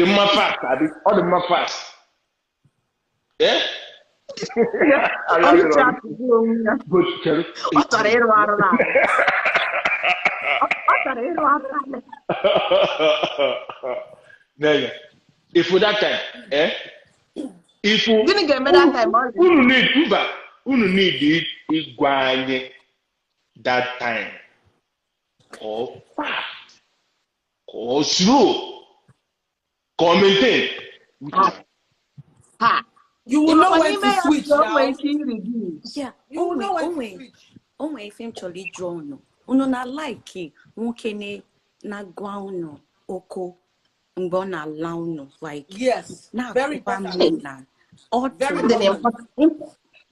mma fast, Abi. All the mma fast. Eh? Ọ chọrọ ịrụ arụ na. Ọ chọrọ ịrụ arụ na. Nene, if for that time, eh? If you gịnị ga-eme that time? Unu need mba, unu need ịgwa anyị that time. Or fast. Or slow. Or maintain. Ha. You will know when to switch now. Yeah. You will know when to switch. Onwe ife m chọrọ ịjụ unu. Unu na like nwoke na-agwa unu okwu mgbe ọ na-ala unu, like, yes, very important.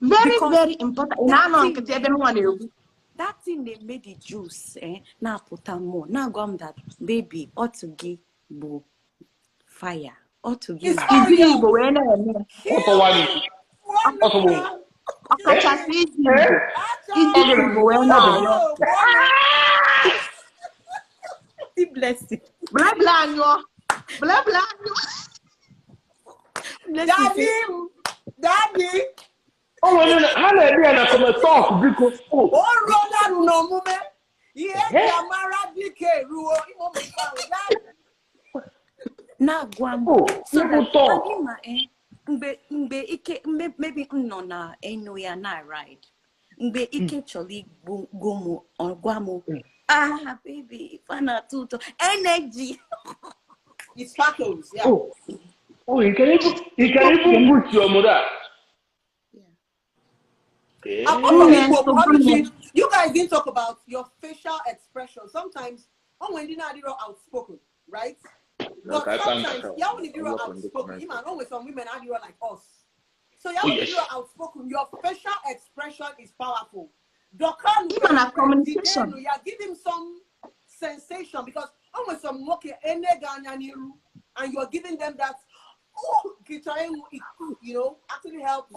Very very, very important. Na anọ nkịtị ebe nwa na-ekwu. That thing they made the juice, eh? Na-apụta more. Na-agwa m that baby, otu gị bụ fire. Otu gị It's na Iji fire. Igbo wee na-eme ya. Ọtọwa gị. Ọtọgbu. Ọkachasị iji Igbo. Iji Igbo wee na-alụ. The blessing. Blebla anyụọ. Blebla anyụọ. Blessing Daddy, say, daddy, O nwere ha na-eme ya na kọmetọk biko. O. o ruola nụ n'omume. Ihe eji amara dike ruo ime ụmụ nke ahụ. Daddy, na-agwa m O. so People that talk. anyị ma mgbe mgbe ike mgbe maybe m nọ na enu ya na ride mgbe ike chọrọ igbu m ọ gwa m ah baby ife a na-atọ ụtọ energy. It sparkles, yeah. Oh. Oh, you can even put your mother. Yeah. Apart from Nne, Igbo, nsogbu obviously, nne. you guys didn't talk about your facial expression. Sometimes, oh, when you're not outspoken, right? But sometimes, yeah, when you're outspoken, even always some women are like us. So, yeah, Oh, when yes. you're outspoken, your facial expression is powerful. Dokan, Even na communication. yeah, give him some sensation because almost some okay, and you're giving them that, oh, you know, actually helps.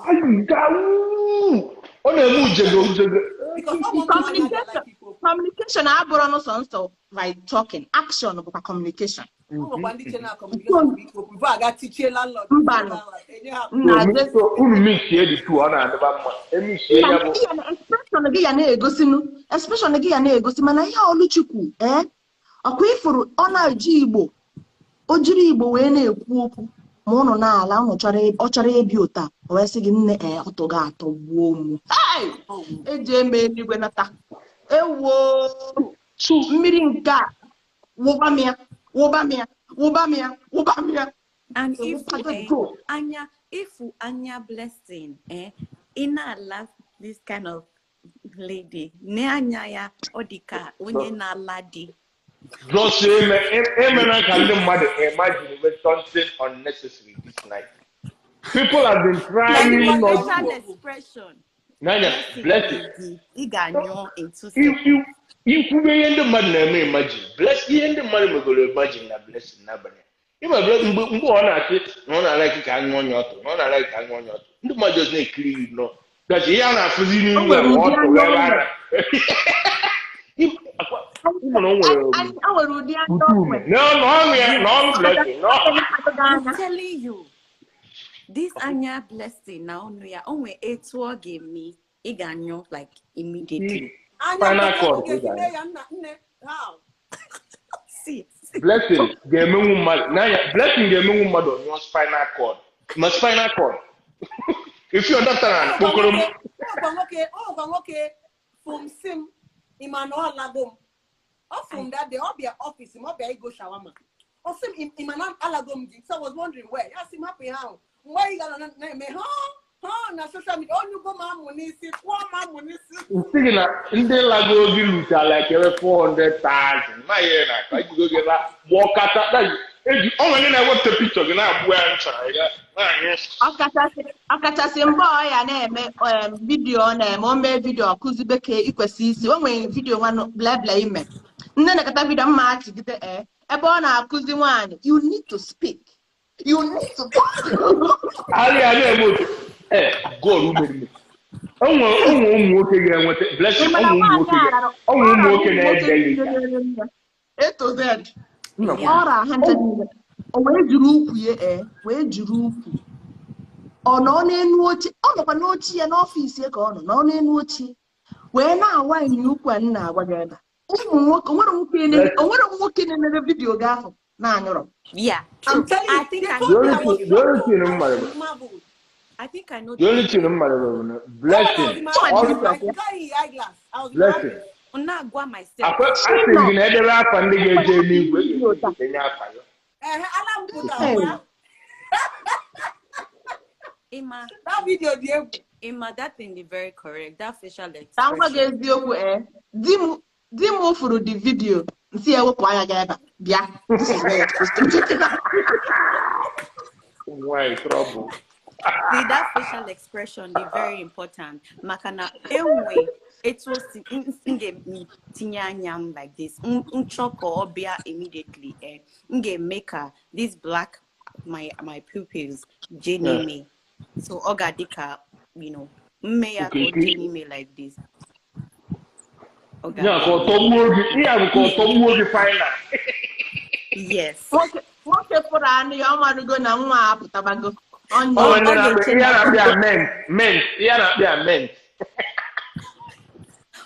Ọ na-eme ujego ujego. Because some women are like people. Communication abụrụ n'ụsọ nsọ by talking. Action bụkwa communication. Ụmụ ndị che na communication bụ ikwu okwu before aga tichie landlord. Mbanụ. Enye ha Nna Jesu. So unu mixie the two, ọ na-adịba mma. Emixie ya bụ Expression gị ya na-egosinu. Expression gị ya na-egosi mana ihe Oluchukwu ọkwa ifuru ọ na-eji Igbo o jiri Igbo wee na-ekwu okwu ma ụnụ na-ala ụnụ ọ chọrọ ịbịa ụta o wee sị gị nne ọtọ gị atọ gbuo mụ. Eji eme eluigwe nata ewoo mmiri nke a wụba m ya wụba m ya wụba m ya wụba m ya. And So if wụba gị go. anya if anya blessing ị na-ala this kind of lady ne anya ya ọ dị ka onye na-ala di. Just emena ka ndị mmadụ imagine with something unnecessary this night. People have been trying Like not facial to. expression. Nanya, bless it. Ị ga-anyụ in 2 seconds. Ikwube ihe ndị mmadụ na-eme imagine. Bless ihe ndị mmadụ megoro imagine na blessing n'abalị. Ịma bless mgbe mgbe ọ na-asị na ọ na-alaiki ka anyụ ọnya ọtụ, na ọ na-alaiki ka anyụ ọnya ọtụ. Ndị mmadụ just na-ekiri gị nọ. That's ihe a na-afụzi O n'ihu nwere ya ma ọ ụdị tụrụ anya ebe o a nwere. na. Ịma na o nwere O nwere ụdị anya o ume. nwere. N'ọnụ ya, n'ọnụ blessing, n'ọnụ. I'm telling you, this anya blessing na ọnụ ya o nwee etu ọ ga-eme ị ga-anyụ like immediately. Anya Spinal cord ga-esi ka ị mee ya nna nne how? See, Blessing ga-emenwu mmadụ n'anya blessing ga-emenwu mmadụ onyụọ spinal cord ma spinal cord if you understand kpokoro m Ọgwa nwoke ọgwa nwoke fum si m ịma na ọ lago m. Ọ fum that day ọ bịa ọfịs m ọ bịa igo shawama. Ọ sị m ịma na alago m gị so I was wondering where. Ya sị m hapụ ihe ahụ. Mgbe ị gara na-eme ha ha na social media onyugo m amụ n'isi kwụọ m amụ n'isi. Nsị gị na ndị lago gị lucha like ebe 400,000 ma ihe na aka ejigo gị la gbọkata eji ọ nwere ndị na-ewepụta pikchọ gị na-agbụ ya nchara ya na-anyụ. Ọkachasị mgbe ọ ya na-eme vidiyo ọ na-eme o mee vidiyo ọkụzi bekee ikwesị isi o nwere vidiyo nwanụ blebla ime nne na-ekata vidiyo mma achịgide ebe ọ na-akụzi nwaanyị you need to speak you need to talk. Arịa na-eme otu God umerime onwe ụmụ nwoke ga-enweta blessing Ị ma na ụmụ nwoke nwaanyị a rara ụmụ ọ rara nwoke ụmụ nwoke na-ede niile gị na-ere nne A to Z. Yeah. Ọ ra ha ncha niile o wee jiri ukwu ya wee jiri ukwu ọ nọ n'enu oche ọ nọkwa n'oche ya n'ọfịs ya ka ọ nọ nọ n'enu oche wee na-awa ịnyịnya ukwu a m na-agwa gị ebe a. Ụmụ nwoke o nwere nwoke na-emere vidiyo gị ahụ na-anyụrọ. Yeah, I'm true. telling I you, think they I told know me I that was The only shocked. thing I m mara bụ marveled. I think I know the the only thing m mara bụ na When I was blessing in my Chima office, dị I vidiyo carry eyeglass. I was in my blessing office. na-agwa myself. akwa asị gị na edebe afa ndị ga-eje eluigwe ga-enye afa gị. Ala m pụtara Hey. kwa. Ịma That video dị egwu. Ịma that thing is very correct. That facial Ka m gwa gị expression. eziokwu di m fụrụ the video nsị ya wepụ anya gị ebe a bịa. This is where you're supposed to be. Ụmụ nwaanyị trouble. See, that facial expression dị very important. Maka na enwe etu o si m ga-etinye anya m like this. M chọọ ka ọ bịa immediately. M ga-eme ka this black my pupils jee n'ime. So ọ ga-adị ka, mme ya ka ọ jee n'ime like this. Ọ Ya ka ọ tọgbuo gị, ihe a bụ ka ọ tọgbuo gị final. Yes. Nwoke fụrụ anụ ya, ọ marụgo na nwa a apụtabago. Ọ nwere ndị na-akpọ ihe a na-akpọ ya ment, ihe a na-akpọ ya ment.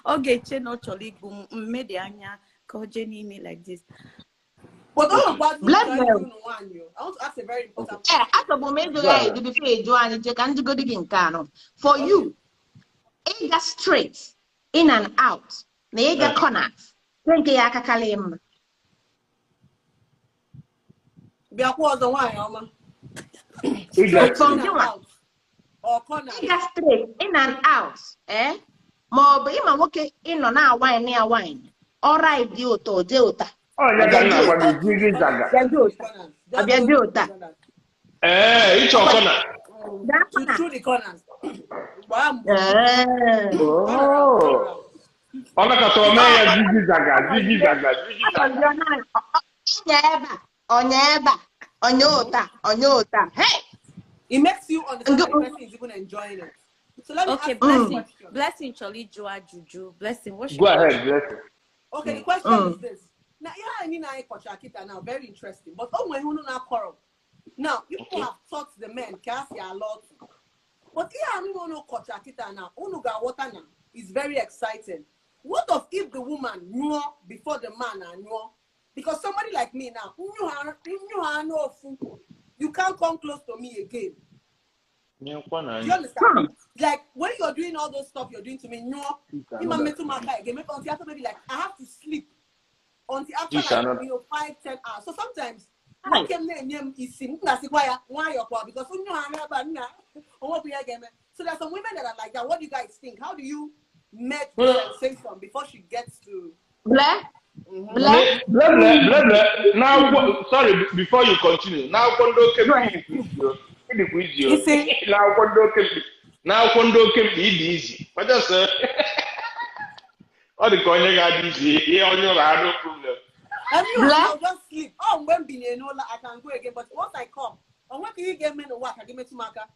Ọ ga-eche na ọ chọrọ igbu m mmedi anya ka ọ jee n'ime like this. But don't want to Bless ask them. I want to ask a very important question. Achọbụ m ịjụ ya eju before eju anyị jee ka njigodi gị nke anọ. For you, ịga straight in and out na ịga corners, nke ya akakarị mma. Bịakwa ọzọ nwaanyị ọma. Ịga From In and gị nwa. out or corners. Ịga straight in and out, ma ọ bụ ịma nwoke ịnọ na wine ya wine, ọra dị ụtọ jee ụta. Ọ ya ka m na-agwa gị, zigi zaga. Corners. Just Abịa go dị to ụta. the corners. Ee, ịchọ kọna. Gaa To corner. through the corners. Gbaa mbọ. Oh. Ọ nakọta o mee ya zigi zaga, zigi zaga, zigi zaga. Ọnya ebe a, ọnya ebe a, ọnya ụta, ọnya ụta. Hey! It makes you understand that the person is even enjoying it. So let me Okay, ask you a Blessing. question. Blessing chọrọ ịjụ ajụjụ. Blessing, what's Go your ahead, Blessing. Okay, the question is this. Now, yeah, I mean, I kita now, very interesting. But oh, when you now quarrel. Now, you people have taught the men, kasi a lot. But here, I don't know kita now. Unuga water now is very exciting. What of if the woman knew before the man and knew? Because somebody like me now, you can't come close to me again. Do you understand? Like when you're doing all those stuff you're doing to me, no, you might again. Maybe until after maybe like I have to sleep until after like 5-10 hours. So sometimes because so there's some women that are like that. What do you guys think? How do you make the sensation before she gets to Blair? Blair? Blair. Now, sorry, before you continue. Now, now, easy. But just all the no problem. I'll just sleep. Oh, when I can go again. But once I come, and when can you get me to work? I give me to marker.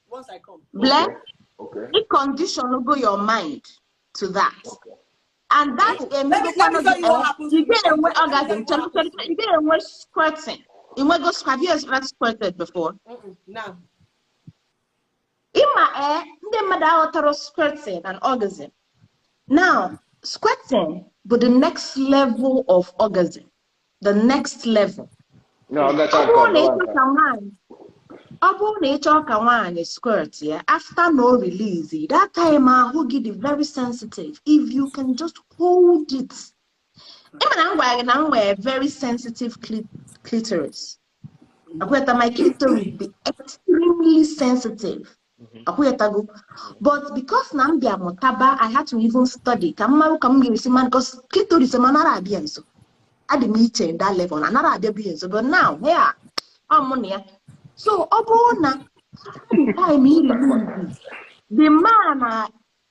Once I come. Blair, okay. The condition will go your mind to that. Okay. And that let me tell you what happens. You get away orgasm. You get away squirting. You might go. Have you ever squirted before? No. In my air, the mother squirting and orgasm. Now, squirting, but the next level of orgasm, the next level. No, that's not squirt, yeah. After no release, that time I will get very sensitive. If you can just hold it. Even I'm a very sensitive clitoris. My clitoris be extremely sensitive. But because Nambia Motaba, I had to even study. Because clitoris so. I didn't meet in that level. But now, yeah, I'm on here. So, Obona, time the man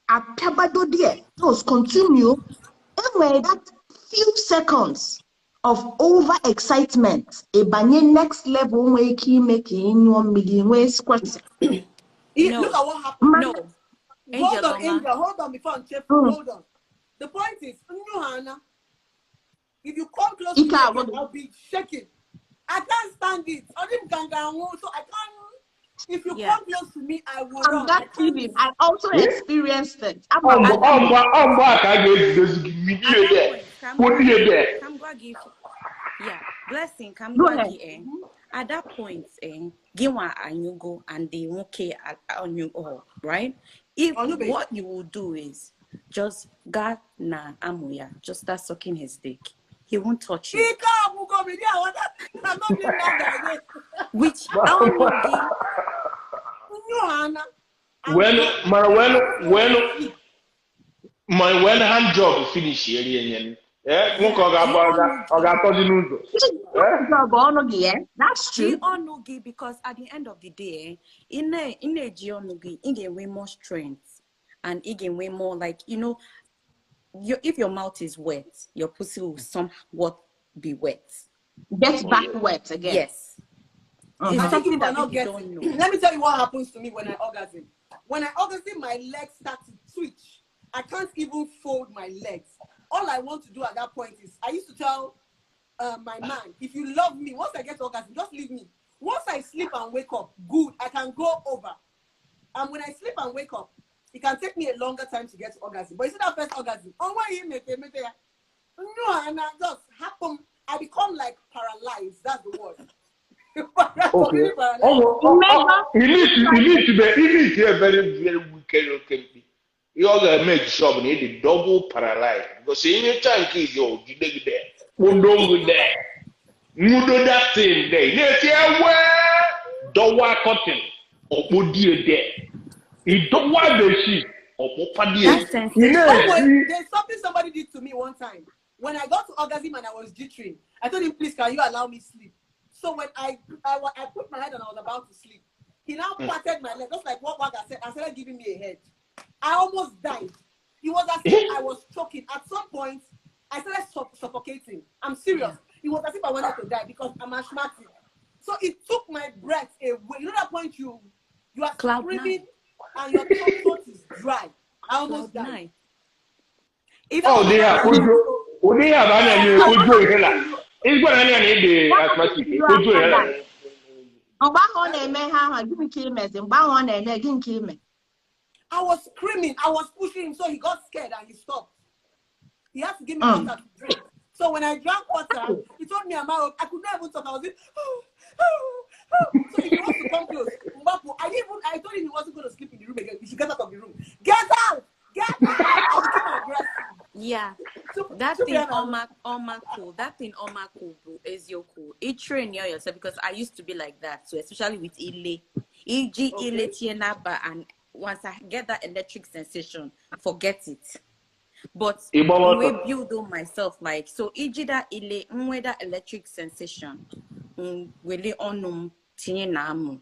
at Tabado those continue. Anyway, that few seconds of over excitement, a banye next level where he making 1 million way squats. No. Look at what happened. No. Angel, hold on, Angel. Hold on before I'm chef. Hold on. The point is, Hannah, if you come close to me, I'll be shaking. I can't stand it. So I can't. If you come close to me, I will run. That feeling, I also experienced it. Yeah, blessing. At that point, Giwa anyugo and the nwoke anyugo, right? If what you will do is just ga na amuya, just start sucking his dick. He won't touch you. Which when my when hand job finish here, Nwoke ọ ga-agba ọ ga-atọzi n'ụzọ. Bụ ọnụ gị, eh? That's Ji true. ọnụ gị, because at the end of the day, ị na-eji ọnụ gị, ị ga-enwe more strength and ị ga-enwe more, like, you know, if your mouth is wet, your pussy will somewhat be wet. Get back wet again. Yes. Uh-huh. It's I think something people are that not people getting. don't know. Let me tell you what happens to me when I orgasm. When I orgasm, my legs start to twitch. I can't even fold my legs. All I want to do at that point is, I used to tell my man, if you love me, once I get to orgasm, just leave me. Once I sleep and wake up, good, I can go over. And when I sleep and wake up, it can take me a longer time to get to orgasm. But you see that first orgasm, oh, why you make it? No, and I just happen. I become like paralyzed. That's the word. Okay. Paralyzed. He needs to be a very, very wicked okay. You all gotta make sure you need double paralyzed. Because any time is your there. There. Mudo that thing there. Don't want cotton or there. He don't want the sheet or there's something somebody did to me one time. When I got to orgasm and I was jittering, I told him, please, can you allow me sleep? So when I put my head and I was about to sleep, he now patted my leg, just like what Waga said, and started giving me a head. I almost died. It was as if I was choking. At some point, I started suffocating. I'm serious. It was as if I wanted to die because I'm asthmatic. So it took my breath away. You know that point you are Cloud screaming nine. And your throat is dry. I almost Cloud died. nine. If oh, they are. They have I was screaming. I was pushing him, so he got scared and he stopped. He had to give me water to drink. So when I drank water, he told me I'm out. I could not even talk. I was like, oh, oh, oh. So if he wants to come close, I told him he wasn't going to sleep in the room again. He should get out of the room. Get out! Get out! I became aggressive. Yeah. That thing Oma cool. That thing Oma cool is your cool. It train yourself, because I used to be like that. So especially with Ile. E.g. Ile Tienaba, and once I get that electric sensation, forget it. But we build on myself, like, so e.g. that Ile nwe that electric sensation. Wele onum tinye na amu.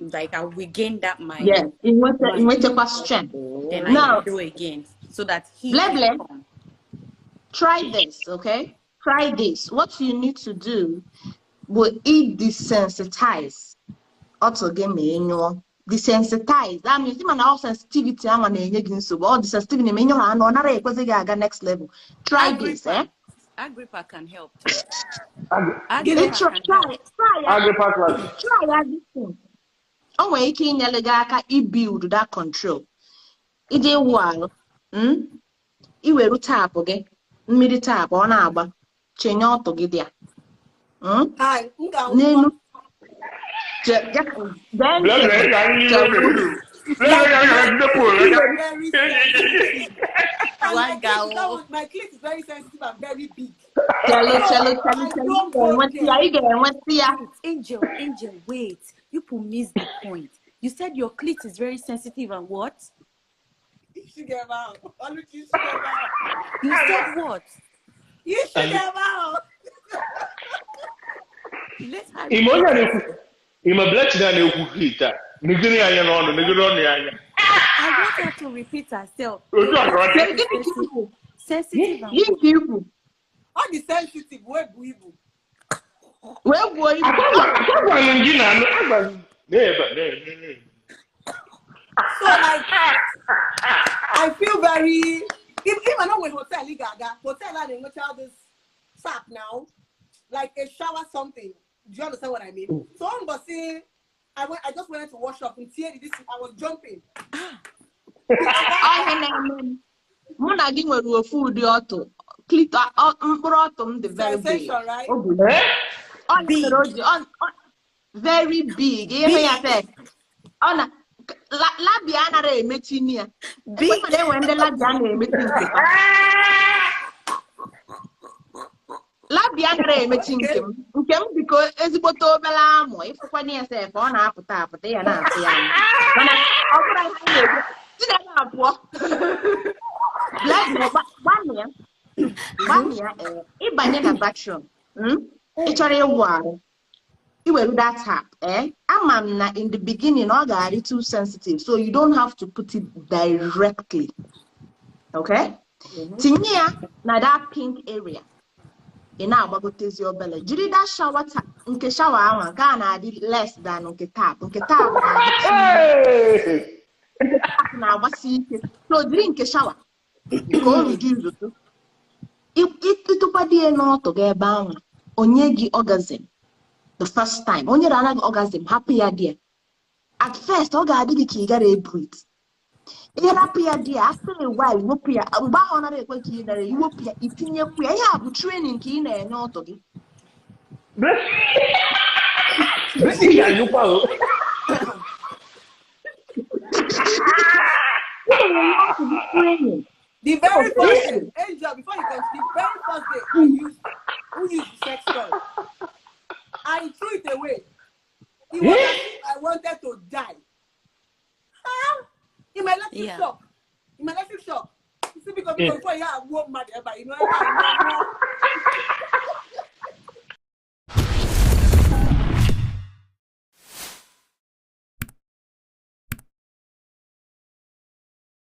Like I regain that mind. Yeah, in strength. Then I do again so that he Ble, try this, okay? Try this. What you need to do will it desensitize. Also, give me desensitize. That means even all sensitivity. I'm gonna so all the sensitivity. Next level. Try this, eh? Agrippa can help too. Try this thing. O nwere ike inyere gị aka i-build that control. Ije wụ alụ, iweru taapụ gị, mmiri taapụ ọ na-agba, chenye ọtụ gị dị ya. N'elu. My clit is very sensitive and very big. Angel, wait. You missed the point. You said your clit is very sensitive and what? You said what? You should get out. Let her. I want her to repeat herself. Sensitive and what? All the sensitive, where do So like, I feel very. Even I with hotel hotel and hotel this sap now, like a shower something. Do you understand what I mean? So I'm saying, I just went to wash up and tear this. I was jumping. Very big, right? Big. Very big. Big. Blessing, gbanịa gbanịa ee ịbanye na bathroom, ị chọrọ ịwụ arụ, iwere that tap, ama m na in the beginning ọ ga-adị too sensitive, so you don't have to put it directly, okay? Tinye ya na that pink area, ị na-agbagotezi obele, jiri that shower tap nke shower ahụ, nke a na-adị less than nke tap, nke tap na-adị too Hey! tap na-agbasi ike, so jiri nke shower ka o reduce ịtụkwado ya n'ọtụ gị ebe ahụ, onye gị orgasm the first time, onye rara gị orgasm, hapụ ya dị ya. At first ọ ga-adị gị ka ị gara ebrit, ịrapụ ya dị ya, after a while wepụ ya, mgbe ahụ ọ nara ekwe ka ị nara iwepụ ya, itinyekwu ya. Ihe a bụ training ka ị na-enye ọtụ gị. Blessing ga-anyụkwa o. Ị na-enye ọtụ gị training. The very first day, Angel, before you continue, the very first day I used, who used the sex toy, I threw it away. It was as if I wanted to die. Huh? In my electric shock. In my electric shock. You see, because before you have one mad ever, you know,